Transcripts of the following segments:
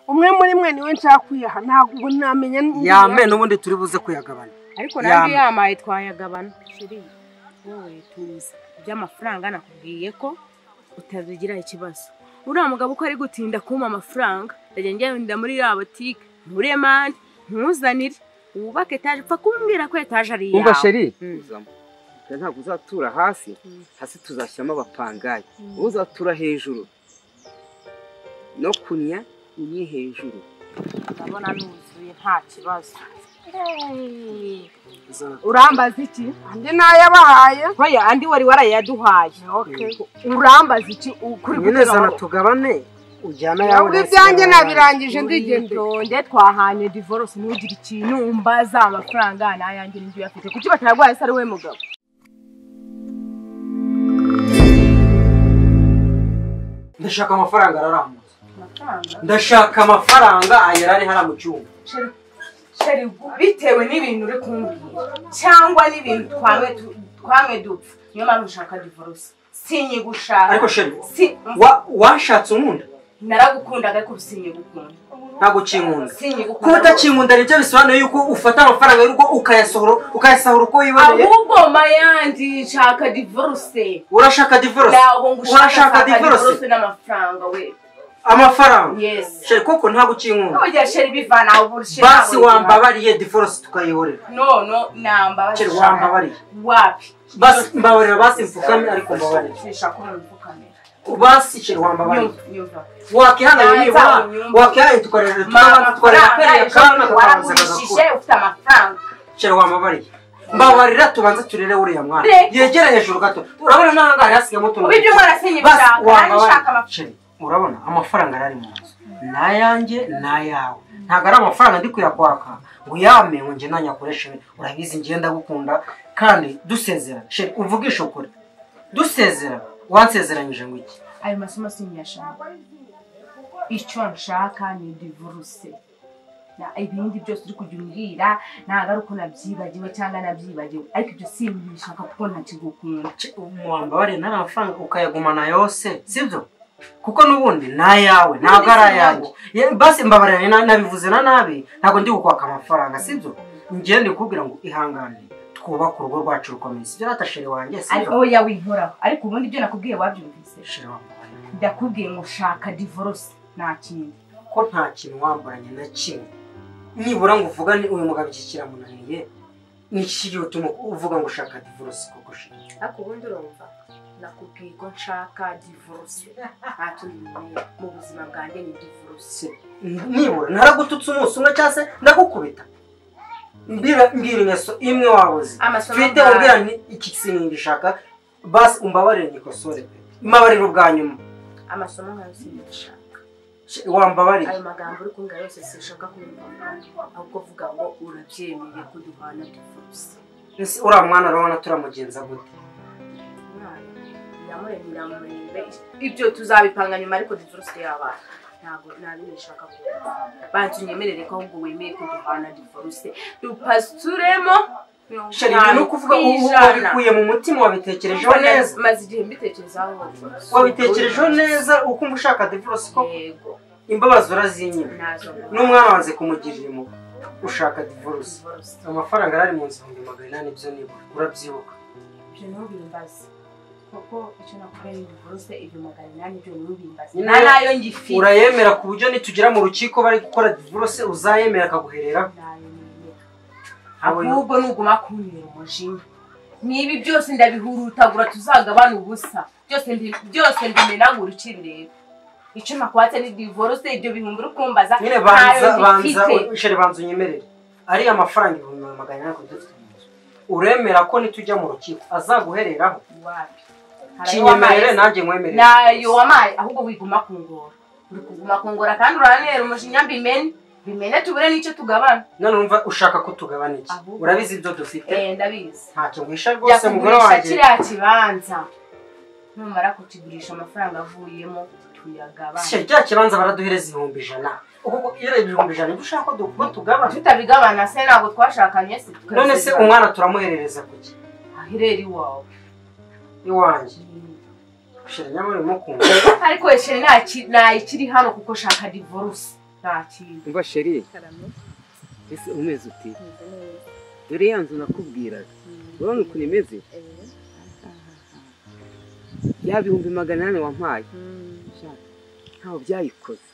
Umwe muri mwe niwe nshaka kuyaha ntabwo namenya yame n'ubundi turi buze kuyagabana. Ariko nanjye yamaye twayagabana. Sheri wowe tuza by'amafaranga nakubwiye ko utabigira ikibazo. Uriya mugabo uko ari gutinda kumpa amafaranga ndajya ngenda muri ya botike nture mande ntuzanire wubake etaje upfa kumbwira ko etaje ari iyawe. Umva sheri ntabwo uzatura hasi hasi tuzashyiramo abapangayi uzatura hejuru no kunya unye hejuru. Ndabona nuzuye nta kibazo. Urambaza iki? Andi nayabahaye. Hoya andi wari warayaduhaye. Okay. Urambaza iki ukuri nyine zana tugabane ujyana yawe. Nabwo ibyanjye nabirangije ndigende. Nde twahanye divorce ntugire ikintu umbaza amafaranga nayanjye n'ibyo yafite. Kuki bataragwaye se ari we mugabo? Ndashaka amafaranga araramutse. Ndashaka amafaranga ayarari hara mu cyumba. Sheri bitewe n'ibintu uri kumbwira cyangwa n'ibintu twamwe dupfa niyo mpamvu nshaka divorce sinyigushaka. Ariko sheri washatse unkunda? Naragukundaga ariko sinyigukunda. Ntabwo ukinkunda. Kuba utakinkunda nibyo bisobanuye yuko ufata amafaranga y'urugo ukayasohora ukayasahura uko wiboneye. Ahubwo mayandi nshaka divorce. Urashaka divorce? Urashaka divorce n'amafaranga we. Amafaranga? Yes. Sheri koko ntabwo ukinkunda. Oya sheri bivana uburshe. Basi wambabariye divorce tukayihorera. No no nambabariye. Sheri wambabariye. Wapi? Basi mbabarira basi mfukame ariko mbabarira. Sinshaka ko mfukamira. Basi sheri wambabariye. Wakihana nibura wakihana tukarera tukarera kariya kana waragurishije ufite amafaranga. Sheri wambabariye. Mbabarira tubanze turere uriya mwana. Yegera hejuru gato. Urabona nahanga hari hasigamo utuntu. Ubibyo mwana sinyibishaka. Nshaka amafaranga. Urabona amafaranga ari mu nzu nayanjye nayawe ntabwo ari amafaranga ndi kuyakwaka ngo yame ngo nge nanyakoreshe. Urabizi ngiye ndagukunda kandi dusezerana. Sheri uvugisha ukuri dusezerana wansezeranyije ngo iki? Ayo masomo sinyashaka. Icyo nshaka ni divorce. Na ibindi byose uri kujya umbwira ntabwo ari uko nabyibagiwe cyangwa nabyibagiwe ariko ibyo simbishaka kuko ntakigukunda. Mwambabariye ntari amafaranga ukayagumana yose sibyo? Kuko nubundi nayawe ntabwo ari ayanjye. Basi mbabarira nabivuze na nabi ntabwo ndi gukwaka amafaranga sibyo? Ngiye ndikubwira ngo ihangane twubake urugo rwacu rukomeye sibyo rata sheri wanjye sibyo? Oya winkoraho ariko ubundi ibyo nakubwiye wabyumvise. Sheri wambabariye. Ndakubwiye ngo shaka divorce nta kindi. Ko nta kintu wamburanye na kimwe nibura ngo uvugane uyu mugabo iki kiramunaniye ni iki gituma uvuga ngo ushaka divorce koko sheri? Ariko ubundi urumva nakubwiye ko nshaka divorce nta kindi mu buzima bwanjye ni divorce. Nibura naragututse umunsi umwe cyangwa se ndagukubita mbwira ingeso imwe wabuze mfite umbwira nti iki sinigishaka basi umbabarire nikosore pe mbabarire ubwa nyuma. Amasomo nkayo sinigishaka. Wambabariye. Ayo magambo uri kumbwira yose sinshaka kumva ahubwo vuga ngo urabyemeye ko duhana divorce. Ese uriya mwana urabona turamugenza gute? Ibyo tuzabipanga nyuma ariko divorce y'abana ntabwo nabishaka kumva. Bantu nyemerere ko ahubwo wemeye ko duhana divorce dupasuremo. Sheri ni ukuvuga wabikuye mu mutima wabitekerejeho neza. Maze igihe mbitekerezaho. Wabitekerejeho neza ukumva ushaka divorce koko? Yego. Imbabazi urazinyima. N'umwana wanze kumugirira impuhwe ushaka divorce. Amafaranga arari mu nzu 800 byo nibura urabyibuka. Ibyo ntubimbaze. Kuko icyo nakubwiye ni divorce ibyo 800 byo ntubimbaze. Nayo ngifite. Urayemera ku buryo nitugera mu rukiko bari gukora divorce uzayemera akaguherera? Ahubwo nuguma kuntera umujinya niba byose ndabihurutagura tuzagabana ubusa byose mbimenagura ukireba. Icyo nakwatse ni divorce ibyo bihumbi uri kumbaza nyine banza sheri banza unyemerere ari amafaranga 800 ko dufite mu nzu uremera ko nitujya mu rukiko azaguhereraho? Wapi kinyemerere nanjye nkwemerere nayo wamaye ahubwo wiguma kungora uri kuguma kungora kandi urantera umujinya mbimene bimene tubure n'icyo tugabana. None urumva ushaka ko tugabana iki? Urabizi ibyo dufite? Ndabizi. Ntacyo ngwisha rwose mugore wanjye. Kiriya kibanza numara kukigurisha amafaranga avuyemo tuyagabana. Cya kibanza baraduhereza 100,000. Ubwo iyo 100,000 ibyo ushaka ko tugabana tutabigabana se ntabwo twashakanye se. None se umwana turamuherereza kuki? Ahirera iwawe. Iwanjye. Sheri nyamara urimo kumva. Ariko sheri nta ikiri hano kuko shaka divorce. Nta kintu. Umva sheri. Ese umeze uti? Dore ya nzu nakubwiraga. Urabona ukuntu imeze? Ya 800 wampaye. Ntaho byayikoze.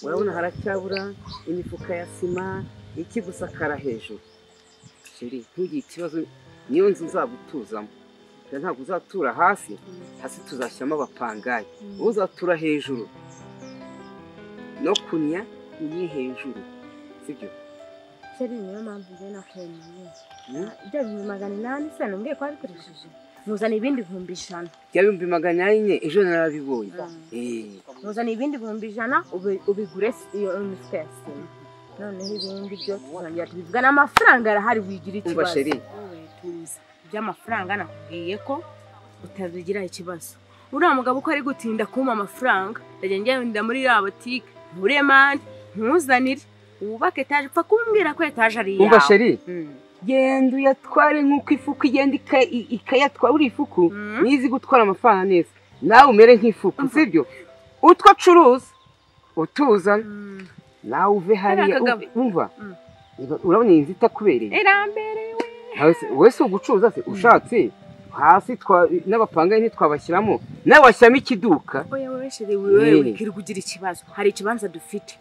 Urabona haracyabura imifuka ya sima iki gusakara hejuru. Sheri ntugire ikibazo, niyo nzu nzagutuzamo. Ntabwo uzatura hasi, hasi tuzashyiramo abapangayi. Wowe uzatura hejuru. No kunya unye hejuru. Sibyo? Sheri niyo mpamvu njye nakwemeye. Ibyo 800 se numbwiye ko wabikoresheje. Nuzana ibindi 100,000. Bya 400 ejo narabibonye. Nuzana ibindi 100,000 ubigure iyo mifuka ya sima. Noneho ibindi byo tuzongera tubivugana, amafaranga arahari wigira ikibazo. Umva sheri. Tuza. Iby'amafaranga nakubwiye ko utabigira ikibazo. Uriya mugabo uko ari gutinda kumpa amafaranga, ndajya ngenda muri ya botike, nkure mande, nkuzanire, wubake etaje, upfa kumbwira ko etaje ari iyawe. Umva sheri. Genda uyatware nk'uko ifuku igenda ikayatwara. Uri ifuku nizi gutwara amafaranga neza, nawe umere nk'ifuku, sibyo? Utwo acuruza utuzana, nawe uve hariya. Umva, urabona iyi nzu itakubereye? Irambereye. Wese ugucuruza se ushatse hasi n'abapangayi ntitwabashyiramo, nawe washyiramo ikiduka. Oya wowe sheri, wewe wikirirwa ugira ikibazo. Hari ikibanza dufite,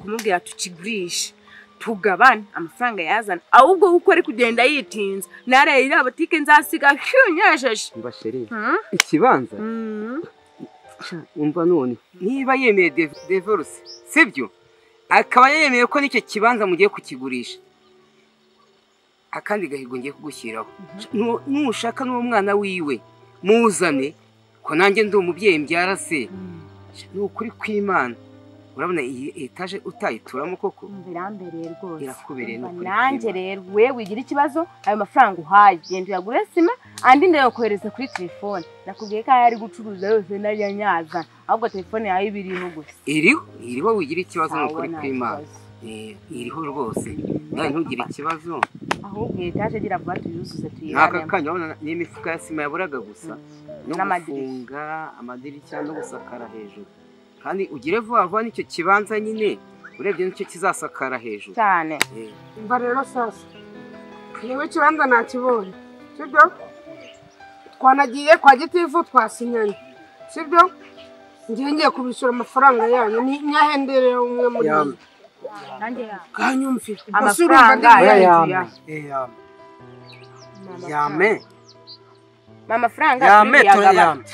kumubwira tukigurishe tugabane amafaranga yazana, ahubwo uko ari kugenda yitinza nare iriya botike nzasiga hyunyejeje. Umva sheri, ikibanza umva none niba yemeye divorce, sibyo? Akaba yemeye ko n'icyo kibanza mugiye kukigurisha, akandi gahigo ngiye kugushyiraho. Nushaka n'uwo mwana wiwe muzane, ko nanjye ndi umubyeyi mbyara se. Ni ukuri kw'Imana. Urabona iyi etaje utayituramo koko? Birambereye rwose. Irakubereye n'ukuri. Nanjye rero we wigira ikibazo, ayo mafaranga uhaye genda uyagure sima, andi ndayokohereza kuri telefone. Nakubwiye ko ayo ari gucuruza yose najya nyaza, ahubwo telefone yawe ibiriho gusa. Iriho, iriho wigira ikibazo n'ukuri kw'Imana. Iriho rwose. Nawe ntugire ikibazo. Ahubwo etaje gira vuba tuyuzuze tuyibane. N'aka kanya urabona ni imifuka ya sima yaburaga gusa. No gufunga amadirishya no gusakara hejuru. Kandi ugire vuba vuba n'icyo kibanza nyine urebye nicyo kizasakara hejuru cyane. Umva rero sasa, niwe ikibanza nakibonye, sibyo? Twanagiye kwa gitifu twasinyanye, sibyo? Ngiye ngiye kubishyura amafaranga yanyu, ni nyahendereye umwe muri mwe. Kanyumvira amafaranga yame amafaranga yame yame.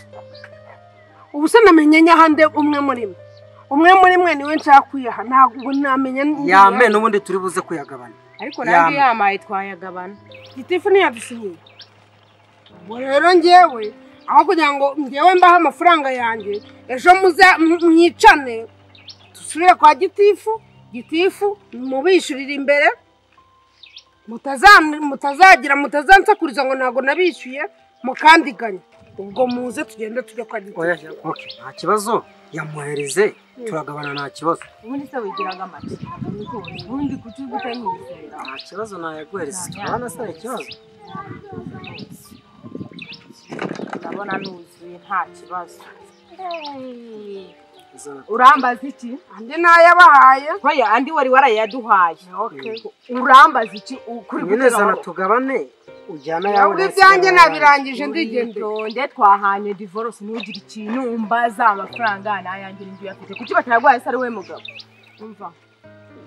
Ubu se namenye nyahande umwe muri mwe. Umwe muri mwe niwe nshaka kuyaha, ntabwo namenya. Yame n'ubundi turi buze kuyagabana. Ariko nanjye yamaye twayagabana. Gitifu ntiyadusinyiye. Ubwo rero njyewe aho kugira ngo njyewe mbahe amafaranga yanjye, ejo muze mwicane dusubire kwa gitifu, gitifu mubishyurire imbere, mutazagira mutazansakuriza ngo ntabwo nabishyuye, mukandiganya. Ubwo muze tugende tujye kwa gitifu. Okay, nta kibazo, yamuhereze turagabana nta kibazo. Ubundi se wigiraga amata. Ubundi kuki utanyizera? Nta kibazo nayaguhereza. Turabana se ikibazo. Ndabona nuzuye nta kibazo. Urambaza iki? Andi nayabahaye. Oya andi wari warayaduhaye. Okay. Urambaza iki kuri gutera tugabane? Ujyana yawe ibyanjye nabirangije ndigendeye. Nde twahanye divorce ntugire ikintu umbaza amafaranga nayanjye n'ibyo uyafite. Kuki bataraguhaye se ari we mugabo? Umva.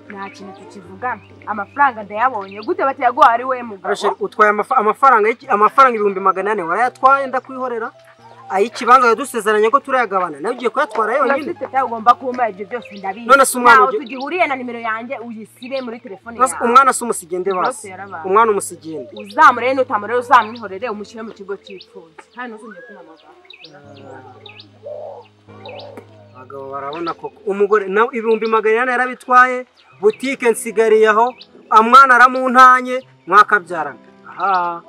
Nta kintu tukivugana. Amafaranga ndayabonye. Gute batayaguhaye ari we mugabo? Utwaye amafaranga amafaranga 800 warayatwaye ndakwihorera. Ayikibanza yadusezeranye ko turayagabana. Nawe ugiye kuyatwara yonyine. Ufite ugomba kumpa ibyo byose ndabizi. None se umwana tugihuriye na nimero yanjye uyisibe muri telefone yawe. Umwana se umusigende basi. Umwana umusigende. Uzamurere nutamurere uzamwihorere umushyire mu kigo cy'imfubyi. Kandi ntuzongere kumpamagara. Abagabo barabona koko umugore na 800 yarabitwaye, butike nsigariye aho, amwana aramuntanye, mwakabyarana. Aha.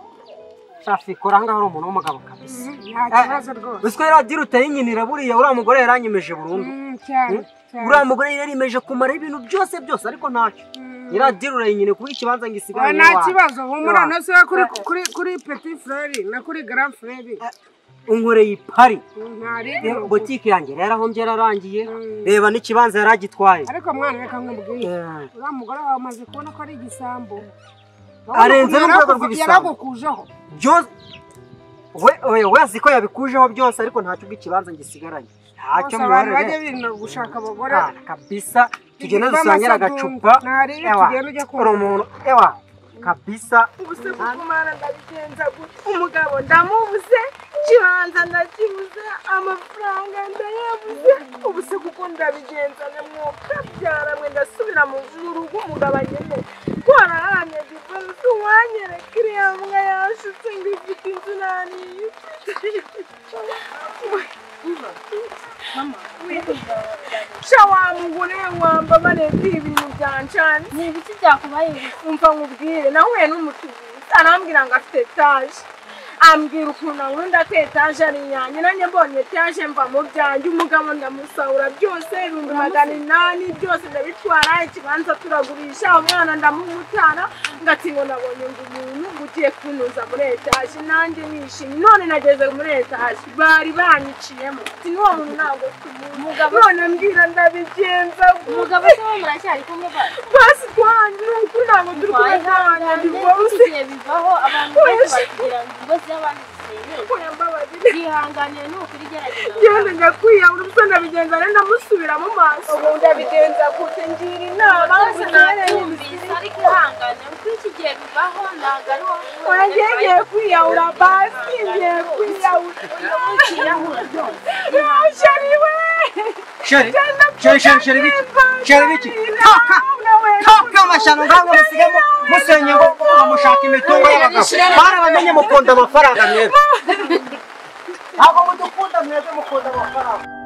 Shafi kora ngaho uri umuntu w'umugabo kabisa. Nta kibazo rwose. Usiko yaragira utayinkinira buriya uriya mugore yaranyemeje burundu. Cyane. Uriya mugore yarimeje kumara ibintu byose byose ariko ntacyo. Yaragira urayinyine kuba ikibanza ngisigaye. Nta kibazo humura no se kuri kuri kuri petit frère na kuri grand frère. Unkoreye ipari. Botike yanjye yarahombye yararangiye. Reba n'ikibanza yaragitwaye. Ariko mwana reka nkubwire. Uriya mugore wawe amaze kubona ko ari igisambo. Arenze n'urwego rw'ibisambo. Yaragukujeho. Byose we azi ko yabikujeho byose ariko ntacyo bw'ikibanza ngisigaranye. Ntacyo mwari bajye birinda gushaka abagore kabisa. Tugenda dusangira agacupa. Ewa umuntu ewa kabisa. Ubuse kukumana ndabigenza gute? Umugabo ndamubuze, kibanza ndakibuze, amafaranga ndayabuze. Ubuse kuko ndabigenza mwuka byara mwe ndasubira mu rugo umugabo agende. Twarahamye divorce wanyereka iriya mbwa yashutse ngo ifite inzu nani. Mama, sha wa mugore wambabare ibintu byancane. Ni ibiki byakubaye? Umva nkubwire, nahuye n'umucuruzi arambwira ngo afite etaje, ambwira ukuntu ankunda ko etaje ari iyanjye. Nanjye mbonye etaje mva mu byanjye, umugabo ndamusahura byose 800,000 byose ndabitwara, ikibanza turagurisha, umwana ndamumutara, ngati ngo nabonye ngo umuntu ugiye kuntuza muri etaje, nanjye nishimye. None nageze muri etaje bari banyiciyemo, ati n'uwo muntu ntabwo tumuzi. None mbwira ndabigenza. Umugabo se we muracyari kumwe basi? Basi twanjye ni ukuri ntabwo turi kumwe ntabwo divorce. Bivaho abantu benshi bari kugira ngo ingo z'abandi zisenyuke. Yihanganiye ni ukuri gerageza. Ngende njya kwiyahura ubuse ndabigenza rero ndamusubira mu maso. Ubu ndabigenza gute? Ngira inama nakumvise ariko ihangane kuko iki gihe bivaho ntabwo ari wowe. Oya ngiye kwiyahura basi, ngiye kwiyahura. Ukiyahura byose. Sheri we! Sheri, sheri, sheri, sheri biki? Sheri biki? Toka! Toka amashano ngango musigemo musenye ngo mushaka imitungo y'abagabo. Barabamenye mukunda amafaranga mwebwe. Ntabwo mudukunda mwebwe mukunda amafaranga.